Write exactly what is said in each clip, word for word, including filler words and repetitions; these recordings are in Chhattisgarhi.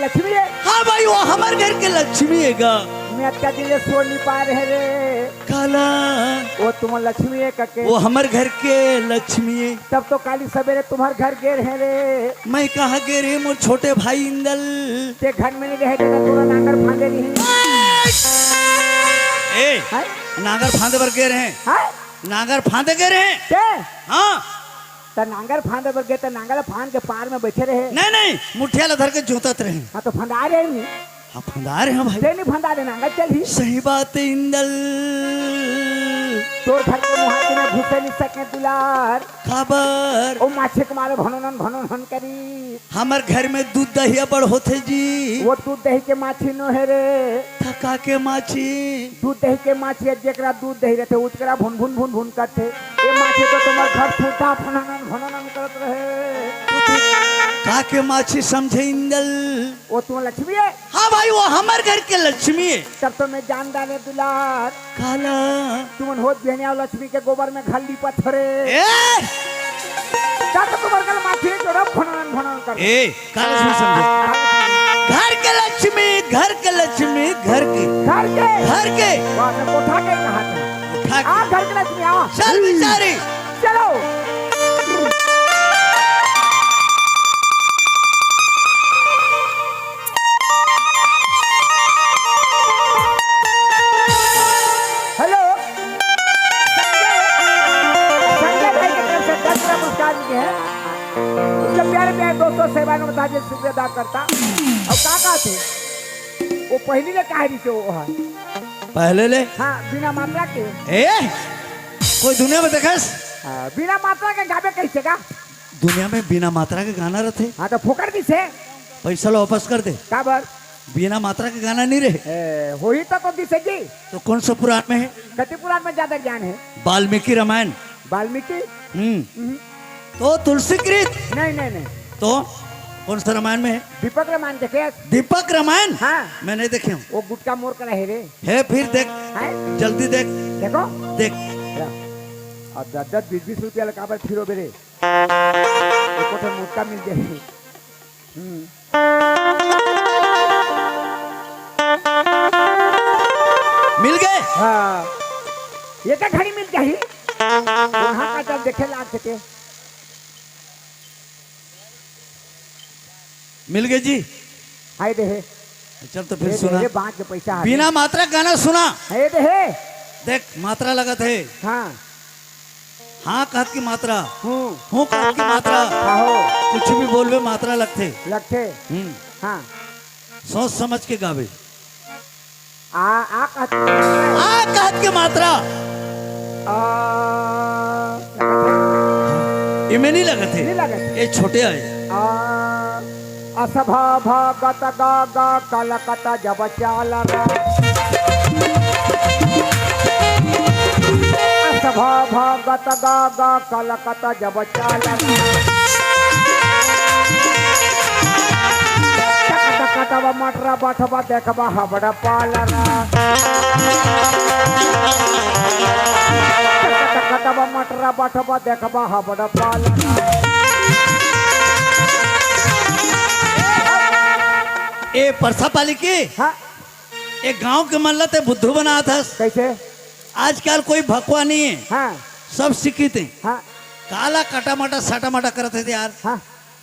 लक्ष्मी है। हाँ भाई, वो हमर घर के लक्ष्मी हे गा। मैं अतका दिन ले सोच नहीं पाय रहेंव रे। काला? वो तुमन लक्ष्मी हे कके। वो हमर घर के लक्ष्मी हे। तब तो काली सबेरे तुम्हर घर गे रहेंव रे। मैं कहाँ गे रहेंव, मोर छोटे भाई इंदल? तें घर में नहीं रहे, तें तो तोला नांगर फांदे नहीं। ए, हैं? नांगर फांदे बर गे रहेंव। हैं? नांगर फांदे गे रहेंव। तें? हाँ। त नांगर फांदे बर गे, त नांगर ला फांद के पार में बइठे रहे। नहीं, नहीं, मुठिया ला धर के जोतत रहेंव। हाँ, त फंदा रहे नहीं। हाँ, फंदा रहेंव भाई। तें नहीं फंदा रहे, नांगर चलही। सही बात हे इंदल। तोर घर के मुहां के में घुसे नहीं सके दुलार। काबर? ओ माछी के मारे भनोनन भनोनन करी। हमर घर में दूध दही अबड़ होथे जी। वो दूध दही के माछी नो हे रे। त का के माछी? दूध दही के माछी हे, जेकरा दूध दही रथे, उतकरा भुन भुन भुन भुन करथे। ये माछी तो तुम्हर घर फूटा फननन भननन करत रहे। का के माछी समझे इंदल? वो तुम्हर लक्ष्मी हे? हाँ भाई, वो हमर घर के लक्ष्मी हे। तब तो मैं जान डारेंव दुलार। काला? तुमन होत बिहनिया लक्ष्मी के गोबर में घर लीपत हो रे। ए! तब तो तुम्हर घर माछी हे, जो भननन भननन कर। ए, काले सुन समझे। घर के लक्ष्मी, घर के लक्ष्मी, घर के। घर के। घर के। वाह, मैं कोठा के कहा था। उठा के। आ, घर के लक्ष्मी, आ। चल बेचारी। चलो। हेलो। संजय, संजय भाई के तरफ से दस रुपया पुरस्कार मिले हे। उसके प्यारे प्यारे दोस्तों, सेवानुमता जी शुक्रिया अदा करता। अउ का कहत हे? वो पहिली ले काहे रहिसे वो ह? पहले ले? हाँ, बिना मात्रा के। ए? कोई दुनिया में देखस? हाँ, बिना मात्रा के गाबे कइसे गा? दुनिया में बिना मात्रा के गाना रथे। हाँ, त फोकट दिसे। पैसा ला वापस कर दे। काबर? बिना मात्रा के गाना नहीं रहे। ए, होही त तो दिसे जी। तो कौन सा पुराण में हे? कति पुराण में ज्यादा ज्ञान हे? वाल्मीकि रामायण। वाल्मीकि? हम्म। हम्म। तो तुलसी कृत? नहीं, नहीं, नहीं। तो कौन सा रामायण में हे? दीपक रामायण देखे? दीपक रामायण? हाँ। मैं नहीं देखे हूँ। वो गुटका मोर करा हे रे। हे, फिर देख। हैं? जल्दी देख। देखो। देख। ला। अब दस दस बीस बीस रुपया ला काबर फिरोबे रे। एको ठन मुक्का मिल जाही। हम्म। मिल गे? हाँ। एके घड़ी मिल जाही। वहाँ का जब देखे लाग सके। मिल गे जी। हाय दे हे। चल तो फिर ये दे सुना। हे, बाँच के पैसा आ बिना गया। मात्रा गाना सुना। हाय दे हे। देख, मात्रा लगत हे। हाँ। हाँ कहत की मात्रा। हूँ। हूँ कहत की मात्रा। आहो। कुछ भी बोलबे, मात्रा लगथे। लगथे। हम्म। हाँ। सोच समझ के गाबे। आ, आ कहत की मात्रा। आ कहत की मात्रा। आ, इमे नहीं लगत हे। नहीं लगत हे। ये छोटे आय। आ, असभा भगत गा गा कलकत जब चाल रा। असभा भगत गा गा कलकत जब चाल रा। टक टक तब मटरा बठबा देखबा हबड़ा पाल रा। टक टक तब मटरा बठबा देखबा हबड़ा पाल रा। ए परसा पाली के, हाँ। ए गांव के मन ला ते बुद्धू बनात हस। कैसे? आजकल कोई भकवा नहीं हे। हाँ। सब शिक्षित हे। हाँ। काला कटा मटा साटा माटा करत हे यार। हाँ।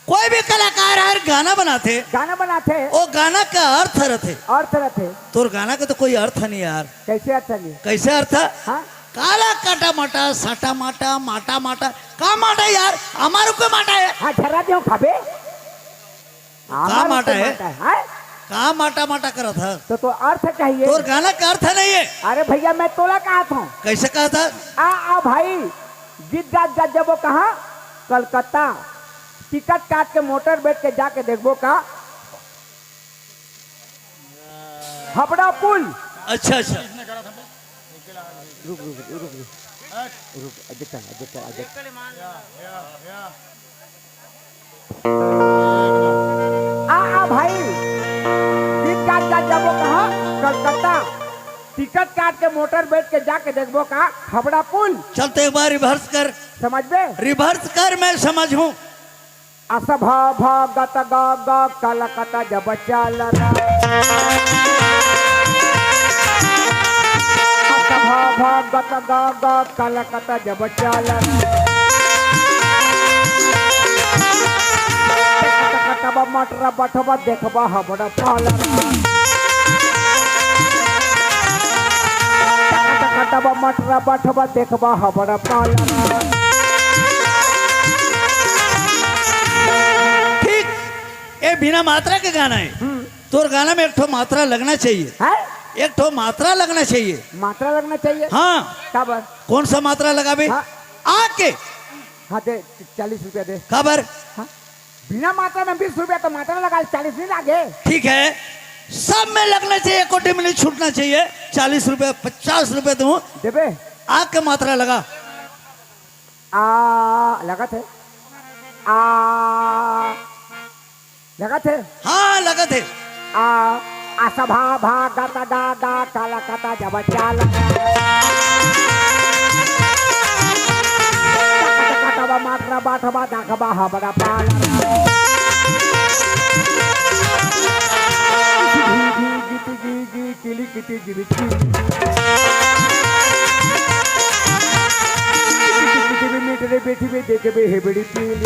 कोई भी कलाकार हर गाना बनाथे। गाना बनाथे। ओ गाना का अर्थ रथे। अर्थ रथे। तोर गाना के तो कोई अर्थ नहीं यार। कैसे अर्थ नहीं? कैसे अर्थ? हाँ। काला कटा मटा साटा माटा माटा माटा का माटा यार? हमारो को माटा हे। हाँ, झर्रा दियो खाबे। का हमार माटा ऊपर हे? माटा हे, हैं? का माटा माटा करत हस? तो, तो अर्थ चाहिए। तोर गाना का अर्थ नहीं हे। अरे भैया, मैं तोला कहत हूँ। कैसे कहत हस? आ, आ भाई, गीत गात गात जबो कहाँ? कलकत्ता। टिकट काट के मोटर बैठ के जाके देखबो का? हबड़ा पुल। अच्छा, अच्छा। रुक, रुक, रुक, रुक। रुक, अजय चल, अजय चल, अजय। आ, आ भाई, गीत गात गात जाबो कहाँ? कलकत्ता। टिकट काट के मोटर बैठ के जाके देखबो का? हावड़ा पुल। चल तो एक बार रिवर्स कर। समझबे? रिवर्स कर, मैं समझ हूँ। असभा भा गत गा गा कलकत जब चाल रा। असभा भा गत गा गा कलकत जब चाल रा। कटकटब मटर बठब देखब हबड़ पाल रा। कटकटब मटर बठब देखब हबड़ पाल रा। ठीक, ये बिना मात्रा के गाना है। हम्म। तोर गाना में एक ठो मात्रा लगना चाहिए। हैं? एक ठो मात्रा लगना चाहिए। मात्रा लगना चाहिए? हाँ। काबर? कौन सा मात्रा लगाबे? हाँ। आके। हाँ, दे, चालीस रुपया दे। काबर? हाँ। बिना मात्रा में बीस रुपया तो मात्रा लगा, चालीस नहीं लागे। ठीक है, सब में लगना चाहिए, कोटी में नहीं छूटना चाहिए। चालीस रुपया, पचास रुपया दूँ। देबे? आके मात्रा लगा। आ, लगत है। आ, लगत है। हाँ, लगत है। आ, असभा भा गत गा गा कलकत जब चाल। कटकटब मटर बठब देखब हबड़ पाल। भी भी गीत गी गी किली किटी जिबी किली। किटी किटी में मेटरे बैठी बे देखे बे हे बड़ी पीली।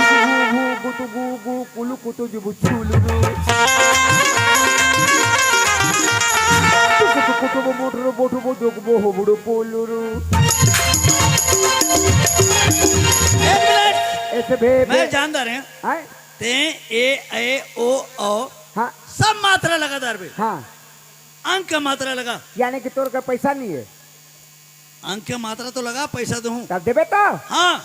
हू हू गुतु गु गु कुलु कुतु जिबु छुलु रु। कुतु कुतु बो मोटरो बोटु बो जोक बो हो बड़ो पोलु रु। एक मिनट। ऐसे बे, बे। मैं जानदार हैं। हैं? ते ए, ए, ओ, औ, हाँ। सब मात्रा लगा दरबे। हाँ। अंक के मात्रा लगा। यानी कि तोर का पैसा नहीं है? अंक के मात्रा तो लगा, पैसा दूँ। तब देबे तो? हाँ।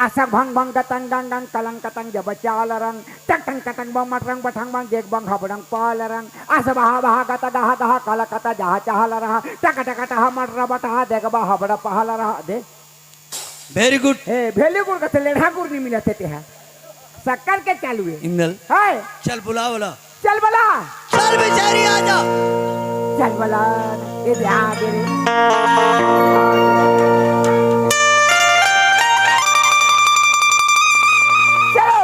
असक भंग भंग गतंग गंग गंग कलंग कतंग जब चाल रंग, टक टंग कटंग बंग मटरंग बठंग बंग गेग बंग हबड़ंग पाल रंग, अस बहा बहा गत गहा गहा कल कत जहा चाहल रहा, टक टक टहा मटर बटहा देख बा हबड़ पहल रहा। दे। Very good। ए, very good कथे, लेढ़ा गुर नहीं मिलत हे तेहा। शक्कर के चालू है। इंदल। है। चल बुला वाला। चल बला। चल बेचारी आजा। चल बला। ए दे आ दे रे। चलो।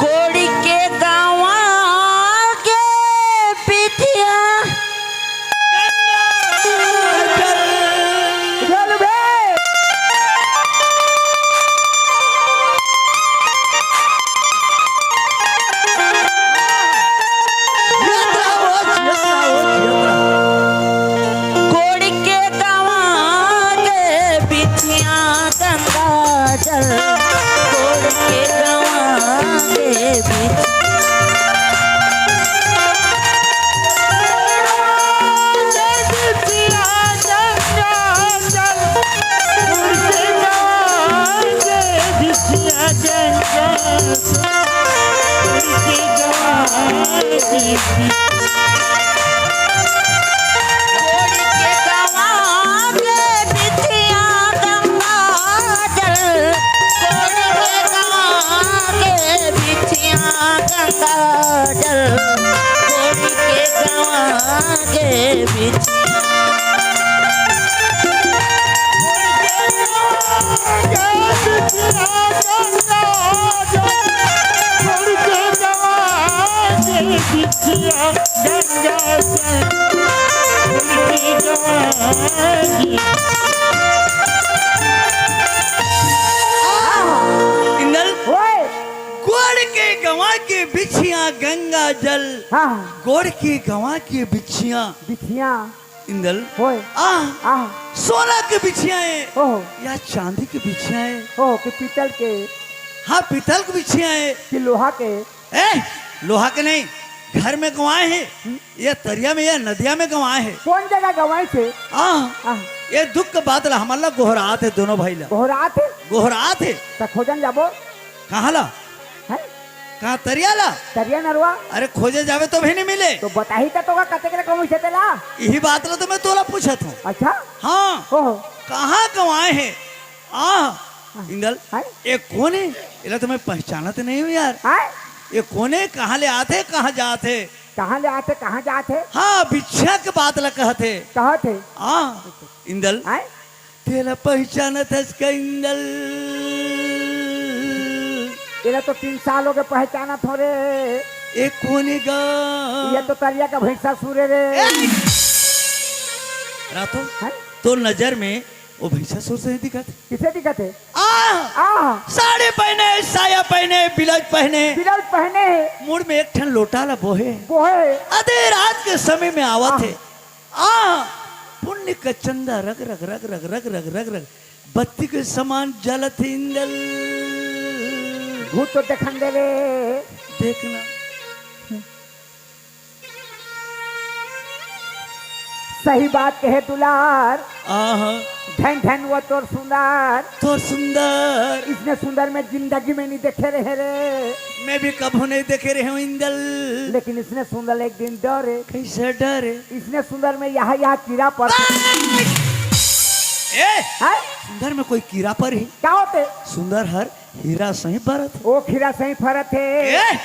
कोड़ी के गाँव के बिटिया। चल बे। कोड़ी के गंवा के बिछिया गंगा जल, कोड़ी के गंवा के बिछिया। कोड़ी के गंवा के बिछिया गंगा जल, कोड़ी के गंवा के बिछिया गंगा जल, कोड़ी के गंवा के बिछिया। इंदल, ओए! कोड़ी के गंवा के बिछिया गंगा जल, हाँ। गोड़ के गंवा के बिछिया। बिछिया। इंदल। होय। आह। आह। सोना के बिछिया हे। ओहो। या चांदी के बिछिया हे। ओहो, कि पीतल के। हाँ, पीतल के बिछिया हे। कि लोहा के। ए, लोहा के नहीं, घर में गंवाए हे। हम्म। ये तरिया में, ये नदिया में गंवाए हे। कोन जगह गंवाए हे? आह। आह। ये दुख के बात ला हमन ला गोहरात हे, दोनों भाई ला। गोहरात हे? गोहरात हे। त खोजन जाबो। कहाँ ला? हैं? कहाँ, तरिया ला? तरिया नरवा। अरे, खोजे जाबे तो भी नहीं मिले। तो बताही त तोका कतेक ले कमइसे तेला। यही बात ला तो मैं तोला पूछत हूँ। अच्छा? हाँ। ओहो। कहाँ गंवाए हे? आह। हाँ। इंदल, हैं? ये कोन हे? एला तो मैं पहचानत नहीं हूँ यार। हैं? ये कोन हे? कहाँ ले आथे, कहाँ जाथे? कहाँ ले आथे, कहाँ जाथे? हाँ, बिछिया के बात ला कहथे। कहथे। हाँ, इंदल। हैं? तेला पहचानत हस का, इंदल? एला तो तीन साल होगे पहचानत हों रे। ए कोन हे गा? ये तो तरिया के भैंसासुर हे रे। ए! रातो, हैं? तोर नजर में वो भैंसासुर सही दिखत हे। किसे दिखत हे? आ! आ! साड़ी पहने, साया पहने, ब्लाउज पहने। ब्लाउज पहने हे। मुड़ में एक ठन लोटा ला बोहे। बोहे। आधी रात के समय में आवत हे। आ! पुण्य का चंदा रग रग रग रग बत्ती के समान जलत हे इंदल। भूत तो देखन दे रे। देखना। सही बात कहे दुलार। आहा। धन धन वो तोर सुंदर। तोर सुंदर। इसने सुंदर मैं जिंदगी में नहीं देखे रहे रे। मैं भी कभू नहीं देखे रहे हूँ इंदल। लेकिन इसने सुंदर एक दिन डरे। कैसे डरे? इसने सुंदर में यहाँ, यहाँ कीड़ा पर। ए! हैं? सुंदर में कोई कीड़ा पर ही? का होथे? सुंदर हर हीरा सही फरत हे। ओ हीरा सही फरत हे। ए!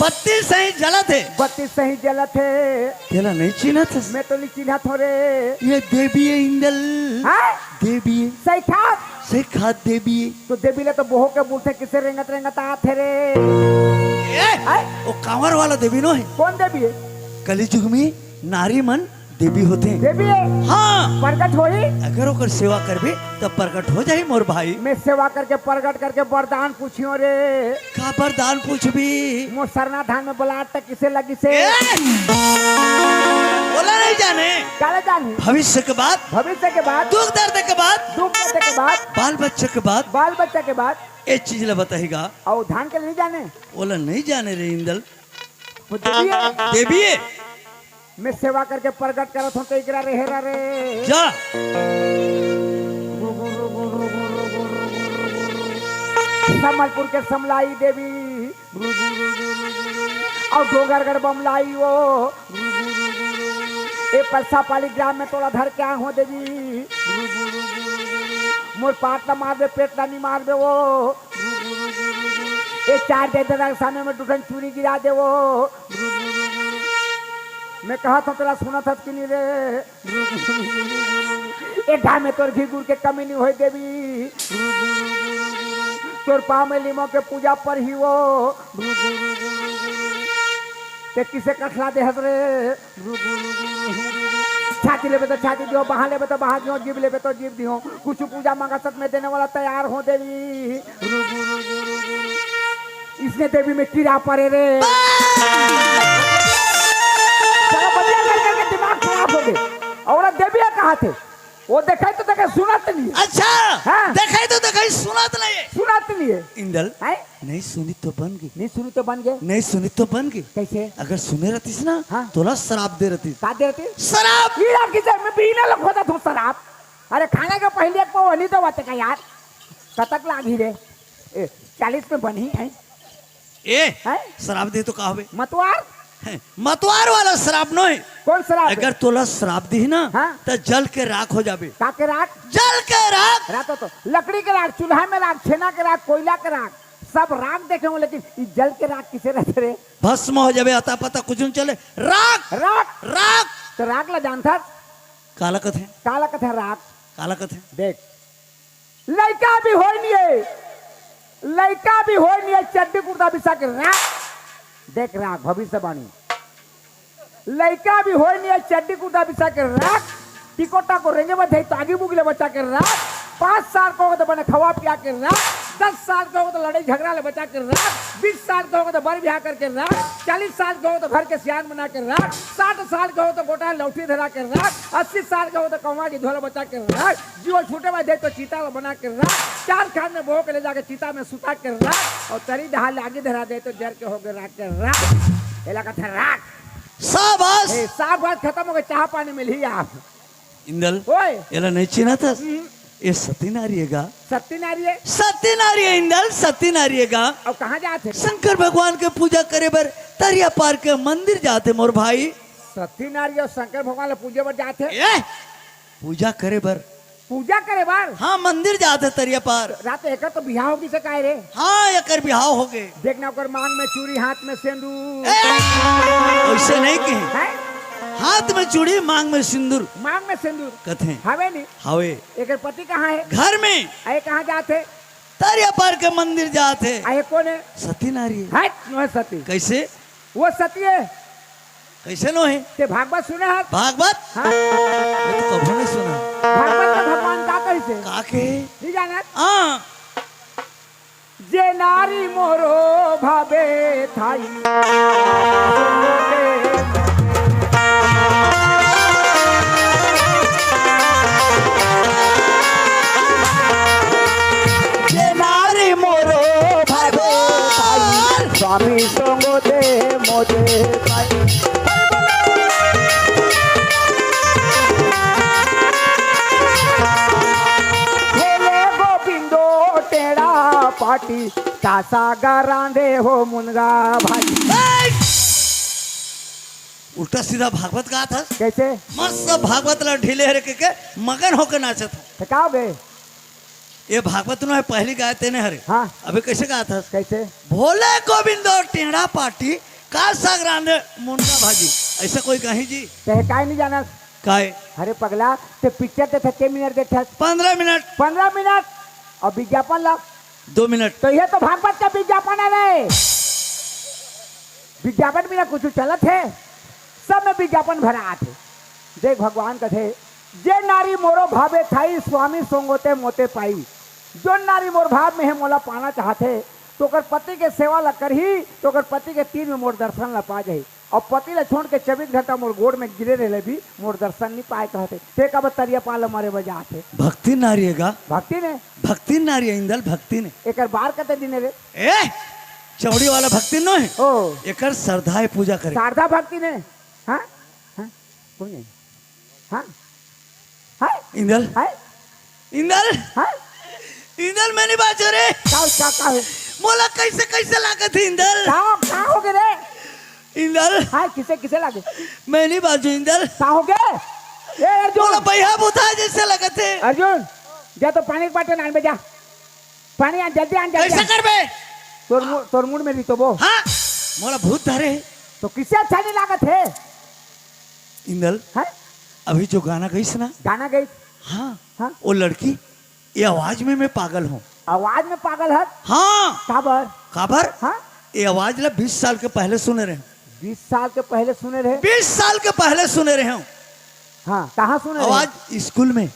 बत्ती सही जलत हे। बत्ती सही जलत हे। तेला नहीं चिन्हत हस? मैं तो नहीं चिन्हत हों रे। ये देवी हे इंदल। हाँ? देवी हे। सही खात। सही खात देवी हे। तो देवी ला तो बोहो के बोलथे, किसे रेंगत रेंगत आथे रे। ए! हैं? वो कांवर वाला देवी नो हे। कोन देवी हे? कलयुग में नारी मन देवी होथे। देवी हे? हाँ। प्रगट होही? अगर ओकर सेवा करबे, त प्रगट हो जाही मोर भाई। मैं सेवा करके, प्रगट करके वरदान पूछियों रे। का वरदान पूछबी? मोर सरना धान में blood त किसे लगिसे? ए! ओला नहीं जाने। काला जानी? भविष्य के बात। भविष्य के बात। दुख दर्द के बात। दुख दर्द के बात। बाल बच्चा के बात। बाल बच्चा के बात। ए चीज ला बताही गा। अउ धान के नहीं जाने? ओला नहीं जाने रे इंदल। वो देवी हे। देवी हे। मैं सेवा करके प्रगट करत हों, तो इकरा रहे रे। जा। संबलपुर के समलाई देवी, अउ डोंगरगढ़ बमलाई वो, ए परसापाली ग्राम में तोला धर के आए हों देवी। मोर पाट ला मारबे, पेट ला नहीं मारबे वो। ए चार दे दे सामने में दुठन चूरी गिरा दे वो। मैं कहत हों तेला सुनत हस कि नहीं रे? ए धाम में तोर घी गुड़ के कमी नहीं होय देवी। तोर पाँव में लीमो के पूजा पर ही वो। ते किसे कठला दे हस रे? छाती लेबे तो छाती दियो, बाँह लेबे तो बाँह दियो, जीभ लेबे तो जीभ दियो। कुछ पूजा मांगत हस मैं देने वाला तैयार हों देवी। इसने देवी में कीड़ा परे रे। साला बतिया कर करके दिमाग खराब होगे। अउ देवी हे कहाथे? वो देखाही तो देखाही, सुनत नहीं हे। अच्छा, हाँ। देखाही तो देखाही, सुनत नहीं हे। सुनत नहीं हे। इंदल, हैं? नहीं सुनी तो बन गे। नहीं सुनी तो बन गे। नहीं सुनी तो बन गे। कैसे? अगर सुने रहतिस ना, हाँ। तोला श्राप दे रहतिस। का दे रहतिस? श्राप। कीड़ा किसे? मैं बीना ला खोजत हों श्राप। अरे खाने के पहले एक पाव हनी तो बात का यार। कतक लागी रे? ए, चालीस में बनी है। ए, हैं? श्राप दे तो का होबे? मतवार? हैं, मतवार वाला श्राप नोहे। कोन श्राप? अगर तोला श्राप दिही ना, हाँ। त जल के राख हो जाबे। का के राख? जल के राख। राख तो, तो लकड़ी के राख, चूल्हा में राख, छेना के राख, कोयला के राख, सब राख देखे हों, लेकिन ई जल के राख किसे रहथे रे? भस्म हो जाबे, अता पता कुछ नहीं चले। राख। राख। राख। तो राख ला जानथस? काला कथे? काला कथे राख? काला कथे? देख, लइका भी होय नहीं हे, लइका भी होय नहीं हे, चड्डी कुर्ता बिसा के राख। देख राख, भविष्यवाणी। लइका भी होय नहीं हे, चड्डी कुर्ता बिसा के राख। टिकोटा को रेंगे बर जाही त आगी बुगी ले बचा के राख। पाँच साल के होगे त बने खवा पिया के राख। दस साल के होगे त लड़ाई झगड़ा ले बचा के राख। बीस साल के होगे त बर बिहा करके राख। चालीस साल के होगे त घर के सियान बना के राख। साठ साल के होगे त गोटा लौठी धरा के राख। अस्सी साल के होगे त कौवा गिधवा ले बचा के राख। जीव छूटे बर जाही त चीता ल बना के राख। चार खान में बोह के ले जाके चीता में सुता के राख। अउ तरी डहार ले आगी धरा जाही त जर के होगे राख के राख। एला कथे राख। शाबाश। ए, साग भात खतम होगे, चाह पानी मिलही आप। इंदल, ओए। एला नहीं चिन्हत हस? हम्म। ए सती नारी हे गा। सती नारी हे? सती नारी हे इंदल, सती नारी हे गा। अउ कहाँ जात हे? शंकर भगवान के पूजा करे बर तरिया पार के मंदिर जात हे मोर भाई। सती नारी अउ शंकर भगवान ला पूजे बर जात हे? ए, पूजा करे बर। पूजा करे बर? हाँ, मंदिर जात हे तरिया पार। रात एकर तो बिहाव होगे से काय रे? हाँ, एकर बिहाव होगे। देख ना, ओकर मांग में चूड़ी, हाथ में सेंदूर। ए, वैसे नहीं कहे। हैं? हाथ में चूड़ी, मांग में सिंदूर। मांग में सिंदूर। कथे। हवे नहीं। हवे। एकर पति कहाँ हे? घर में। अरे कहाँ जात हे? तरिया पार के मंदिर जात हे। अरे कोन हे? सती नारी। हट, नोहे सती। कैसे? वो सती हे। कैसे नोहे? ते भागवत सुने हस? भागवत? हाँ। मैं तो कभू नहीं सुना। भागवत में भगवान का कहिसे? का कहे? नहीं जानत? हाँ। जे नारी मोरो भावे थाई। जे नारी मोरो भावे थाई, स्वामी संग दे मोदे पाई। भोले गोविंदो टेढ़ा पाटी, कासा गा रांधे हो मुनगा भाजी। उल्टा सीधा भागवत गात हस। कैसे? मस्त भागवत ला ढीले हरे के, के मगन होके नाचत हस। तो का हो गए? ये भागवत नोहे, पहली गाय तेने हरे। हाँ। अबे कैसे गात हस? कैसे? भोले गोविंदो टेढ़ा पाटी, कासा गा रांधे मुनगा भाजी। ऐसा कोई कहीं जी? ते काय नहीं जानस? काय? अरे पगला, ते पिक्चर देखत के मिनट देखत? पन्द्रह मिनट। पन्द्रह मिनट? अउ विज्ञापन ला? दो मिनट। तो ये तो भागवत का विज्ञापन हे रे। विज्ञापन बिना कुछ चलत हे? सब में विज्ञापन भरा आथे। देख भगवान कथे, जे नारी मोरो भावे थाई, स्वामी संग दे मोते पाई। जो नारी मोर भाव में हे, मोला पाना चाहथे, तो ओकर पति के सेवा ला करही, तो ओकर पति के तीर में मोर दर्शन ला पा जाही। अउ पति ला छोड़ के चौबीस घंटा मोर गोड़ में गिरे रहे ले भी मोर दर्शन नहीं पाए कहथे। ते काबर तरिया पार ला मरे बर जाथे? भक्ति नारी हे गा। भक्ति ने? भक्ति नारी हे इंदल, भक्ति ने। एकर बार कते दिन हे रे? ए, चौड़ी वाला भक्ति नोहे। ओ। एकर श्रद्धा हे पूजा करे। शारदा भक्ति ने? हाँ? हाँ? कोई नहीं। हाँ? हाँ? इंदल? हाँ? इंदल? हाँ? इंदल, मैं नहीं बाँचों रे। का हो, का, का हो? मोला कैसे, कैसे लागत हे इंदल? का, का होगे रे? इंदल? हाँ, किसे, किसे लागे? मैं नहीं बाँचों इंदल। का होगे? ए अर्जुन। मोला बइहा बुता जैसे लागत हे। अर्जुन, जा तो पानी के बाटल आन बे जा। पानी आन, जल्दी आन, जल्दी कैसे आन। करबे? तोर मु-, तोर मुड़ में रही तो वो। हाँ, मोला भूत धरे हे। तो किसे अच्छा नहीं लागत हे? इंदल, हाँ? अभी जो गाना गइस ना? गाना गइस? हाँ, हाँ। वो लड़की, ये आवाज में मैं पागल हूँ। आवाज में पागल हस? हाँ। काबर? काबर? हाँ। ये आवाज ला बीस साल के पहले सुने रहे। बीस साल के पहले सुने रहे? बीस साल के पहले सुने रहे हूँ। हाँ, कहाँ सुने रहे? आवाज स्कूल में।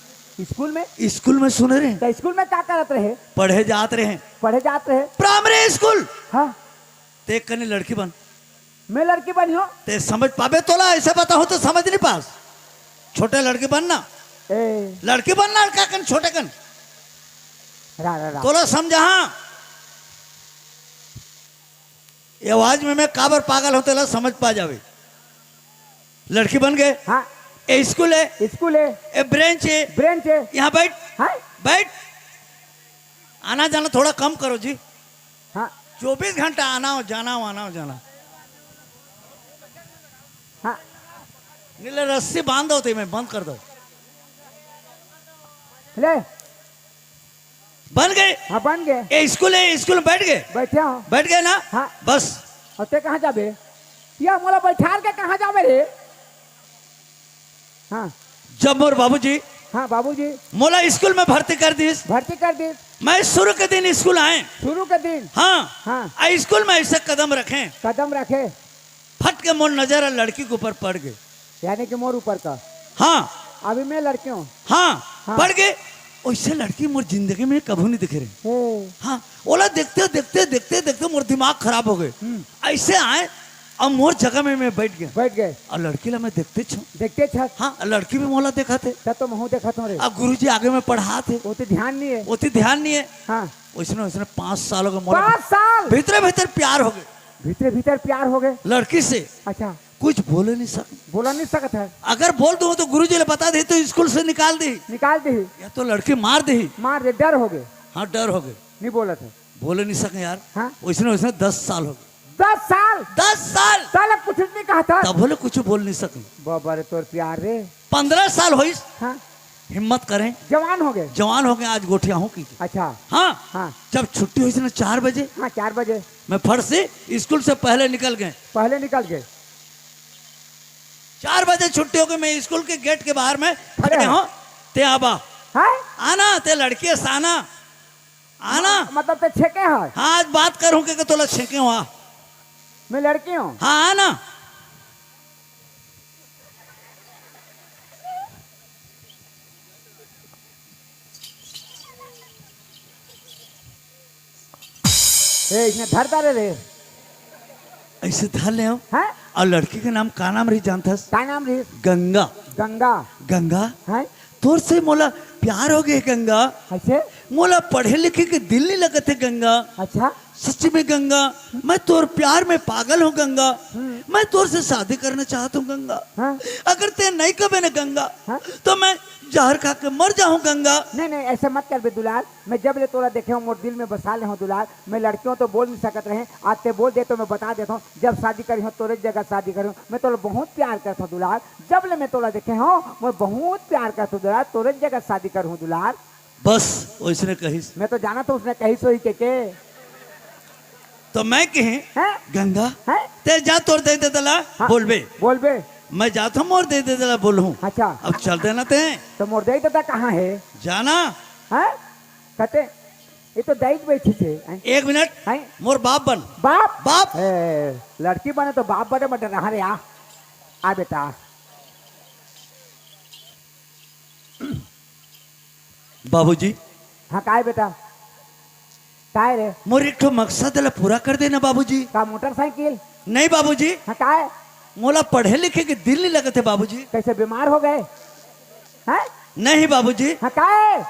स्कूल में? स्कूल में सुने रहे। तो स्कूल में का करत रहे? पढ़े जात रहे। पढ़े जात रहे। Primary school. हाँ। ते कने लड़की बन। मैं लड़की बनी हूँ। ते समझ पाबे तोला, ऐसे बताहूँ तो समझ नहीं पास। छोटे लड़की बनना। ए। लड़की बनना लड़का कन, छोटे कन। रा, रा, रा। तोला समझा हाँ। ये आवाज में मैं काबर पागल हूँ, तेला समझ पा जावे। लड़की बन गए। हाँ। ए स्कूल हे। स्कूल हे। ए ब्रेंच हे। ब्रेंच हे। यहाँ बैठ। हाँ। बैठ। आना जाना थोड़ा कम करो जी। हाँ। चौबीस घंटा आना हो, जाना हो, आना हो, जाना। हाँ। नहीं ले, रस्सी बांध दो तो मैं बंद कर दो। ले। बन गए? हाँ, बन गए। ए स्कूल हे, स्कूल में बैठ गए? बैठे हो। बैठ गए ना? हाँ। बस। अउ ते कहाँ जाबे? या मोला बैठार के कहाँ जाबे रे? हाँ। जब मोर बाबूजी हाँ, बाबूजी। मोला स्कूल में भर्ती कर दिस। भर्ती कर दिस। मैं शुरू के दिन स्कूल आए। शुरू के दिन? हाँ। हाँ। आ स्कूल में ऐसे कदम रखे। कदम रखे। फट के मोर नजर लड़की के ऊपर पड़ गए। यानी कि मोर ऊपर का? हाँ। अभी मैं लड़की हूँ। हाँ, हाँ। पढ़ गे। वइसे लड़की मोर जिंदगी में कभू नहीं देखे रहें। हाँ, ओला देखते, देखते, देखते, देखते मोर दिमाग खराब हो गे। हम्म। अइसे आय, अब मोर जगह में मैं बइठ गेंव। बइठ गे। अउ लड़की ला मैं देखते छंव। देखते छस। हाँ, लड़की भी मोला देखत हे। तब तो महूँ देखत हंव रे। अब गुरुजी आगे में पढ़ात हे। ओती ध्यान नहीं हे। ओती ध्यान नहीं हे। हाँ। वइसने, वइसने पाँच साल हो गे मोला। पाँच साल? भीतरे भीतर प्यार हो गे। भीतरे भीतर प्यार हो गे। लड़की से। अच्छा। कुछ बोले नहीं सक। बोला नहीं सकत हे। अगर बोल दूं तो गुरुजी ला बता देही तो स्कूल से निकाल देही। निकाल देही। या तो लड़की मार देही। मार दे, डर हो गे। हाँ, डर हो गे। नहीं बोलत हे। बोले नहीं सके यार। हाँ। वइसने, वइसने दस साल हो गे। दस साल? दस साल। साला कुछ नहीं कहत हे। तभो ले कुछ बोल नहीं सके। बाबा रे, तोर प्यार रे। पन्द्रह साल होइस। हाँ। हिम्मत करें। जवान हो गे। जवान हो गे, आज गोठियाहूं कि। अच्छा। हाँ। हाँ। जब छुट्टी होइस ना चार बजे। हाँ, चार बजे। मैं फट से स्कूल से पहले निकल गेंव। पहले निकल गे। चार बजे छुट्टी हो गे, मैं स्कूल के गेट के बाहर में खड़े खड़े हंव। हंव। तें आबा। हैं? आना, तें लड़की हस, आना। आना। म-, मतलब तें छेंके हस? हाँ, आज बात करहूं के, के तोला छेंके हंव। मैं लड़की हंव। हाँ, आना। ए, इसने धर तारे रे। अइसे धर लेंव। हैं? अउ लड़की के नाम का नाम रहिस जानथस? का नाम रहिस? गंगा। गंगा। गंगा। हैं? तोर से मोला प्यार हो गे गंगा। अइसे? मोला पढ़े लिखे के दिल नहीं लगत हे गंगा। अच्छा। सच्ची में गंगा, मैं तोर प्यार में पागल हंव गंगा। हम्म। मैं तोर से शादी करना चाहत हंव गंगा। हाँ। अगर तें नहीं कबे ना गंगा, हाँ? तो मैं जहर खा के मर जाहूं गंगा। नहीं, नहीं, अइसे मत करबे दुलार। मैं जब ले तोला देखे हंव, मोर दिल में बसा ले हंव दुलार। मैं लड़की हंव तो बोल नहीं सकत रहें, आज तें बोल दे तो मैं बता देत हंव, जब शादी करिहंव तोरे जगह शादी करिहंव। मैं तोला बहुत प्यार करत हंव दुलार, जब ले मैं तोला देखे हंव, मैं बहुत प्यार करत हंव दुलार, तोरे जगह शादी करहूं दुलार। बस, वइसने कहिस। मैं तो जानत हंव उसने कहिस होही के, के। तो मैं कहें, हैं? गंगा, हैं? तें जा तोर दई ददा ला, हाँ, बोलबे। बोलबे। मैं जात हंव मोर दई ददा ला बोलहूं। अच्छा। अब चल देना तें। तो मोर दई ददा कहाँ हे? जाना। हैं? कथे, ये तो दई बइठिस हे, हैं? एक मिनट। हैं? मोर बाप बन। बाप? बाप। ए, लड़की बने तो बाप बने, मत डरा रे, आ। आ बेटा। बाबूजी। हाँ, काय बेटा? काय रे? मोर एक ठो मकसद ला पूरा कर देना बाबूजी। का मोटरसाइकिल? नहीं बाबूजी। हाँ, काय? मोला पढ़े लिखे के दिल नहीं लगत हे बाबूजी। कइसे बीमार हो गे? हैं? नहीं बाबूजी। हाँ, काय?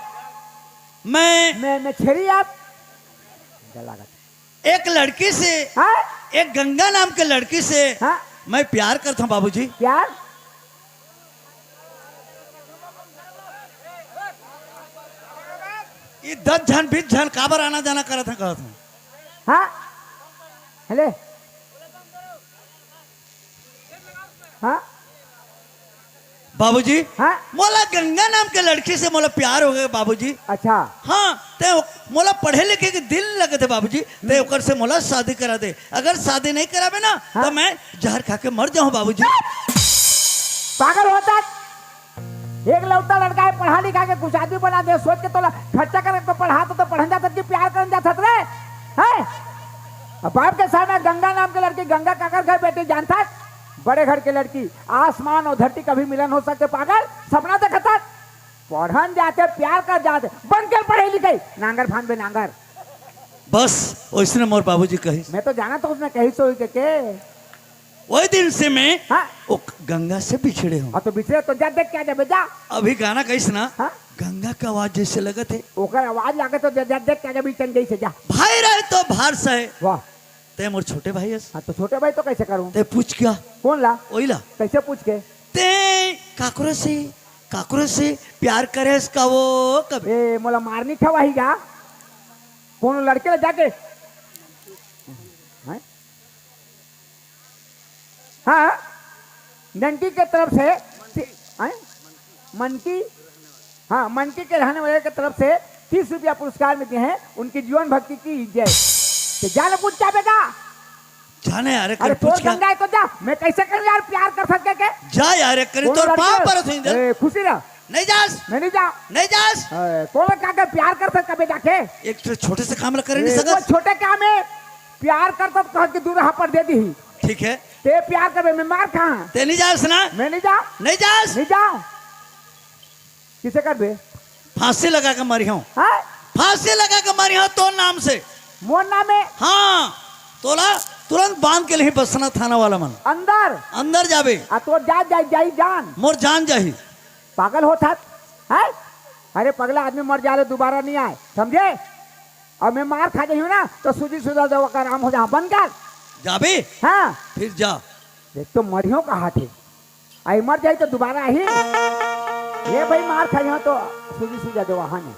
मैं मैं, मैं छेरी आप। गला गट। एक लड़की से, हाँ? एक गंगा नाम के लड़की से हाँ? मैं प्यार करत हंव बाबूजी। प्यार? ये दस झन, बीस झन काबर आना जाना करत हे, कहत हंव। हाँ? हेले? हाँ? बाबूजी, हाँ? मोला गंगा नाम के लड़की से मोला प्यार हो गे बाबूजी। अच्छा। हाँ, तें मोला पढ़े लिखे के दिल लगत हे बाबूजी, तें ओकर से मोला शादी करा दे। अगर शादी नहीं कराबे ना, हाँ? तो मैं जहर खा के मर जाहूं बाबूजी। पागल होथस। एक लौता लड़का हे, पढ़ा लिखा के कुछ आदमी बना दे, सोच के तोला खर्चा करके तो पढ़ात हस, तो पढ़न जाथस कि प्यार करन जाथस रे? हैं? अब बाप के सामने गंगा नाम के लड़की, गंगा काकर घर बेटी जानथस? बड़े घर के लड़की। आसमान अउ धरती कभी मिलन हो सकथे पागल? सपना देखथस? पढ़न जाथे, प्यार कर जाथे, बंद कर पढ़ई लिखई, नांगर फांदबे नांगर। बस, वइसने मोर बाबूजी कहिस। मैं तो जानत हंव उसने कहिस होही के, के। वही दिन से मैं हाँ। ओ गंगा से बिछड़े हंव। हाँ, तो बिछड़े तो जा देख के आ जाबे, जा। अभी गाना कहिस ना, हाँ? गंगा के आवाज जइसे लगत हे। ओकर आवाज लागे तो जा, जा देख के आ जाबे, चल जइसे जा। भाई रहे तो भार सहे। वाह। तें मोर छोटे भाई हस। हाँ, तो छोटे भाई तो कइसे करहूं? तें पूछ क्या? कोन ला? ओही ला। कइसे पूछ के? तें काकरो से, काकरो से प्यार करे हस का वो कभी? ए, मोला मार नहीं खवाही गा? कोनो लड़की ला जाके? हैं? हाँ, ननकी के तरफ से, हैं? मनकी, हाँ, मनकी के रहने वाले के तरफ से तीस रुपया पुरस्कार में दिए हैं, उनकी जीवन भक्ति की जय। तो जाने पूछ क्या बेटा? जाने यार, अरे कर तो पूछ क्या? गंगा है तो जा, मैं कइसे करूं यार प्यार कर सकते के? जा यार, एक करी कोनो तोर लड़की पाँव है? परत हंव इधर। ए, खुशी रह। नहीं जास। मैं नहीं जाऊं। नहीं जास। ए, कोनो का के प्यार कर सकते बे जाके? एक ठो छोटे से काम ला करे ए, नहीं वो सकस? छोटे काम हे, प्यार करथस तो कह के दू रहा पर दे दिही। ठीक हे। तें प्यार करबे, मैं मार खाहूं। तें नहीं जास ना? मैं नहीं जाऊं। नहीं जास। नहीं जाऊं। किसे करबे? फांसी लगा के मरिहूं। हैं? फांसी लगा के मरिहूं तोर नाम से। मोर नाम हे? हाँ, तोला तुरंत बांध के लेही बसना थाना वाला मन। अंदर? अंदर जाबे। आ तोर जान जाई, जाई जान। मोर जान जाही। पागल होत हस? हैं? अरे पगला आदमी मर जाले, दुबारा नहीं आए, समझे? अउ मैं मार खा जाइहूं ना, तो सूजी सूजा देवा का आराम हो जा, बंद कर। जाबे? हाँ, फिर जा। देख तो मरिहूं कहाथे, अई मर जाई तो दुबारा आही। ले भाई, मार खाई हो तो सूजी सूजा देवा, हाँ ने।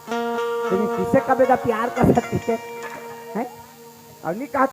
लेकिन किसे कबे का प्यार कर सकती है, हैं? अउ नहीं कहा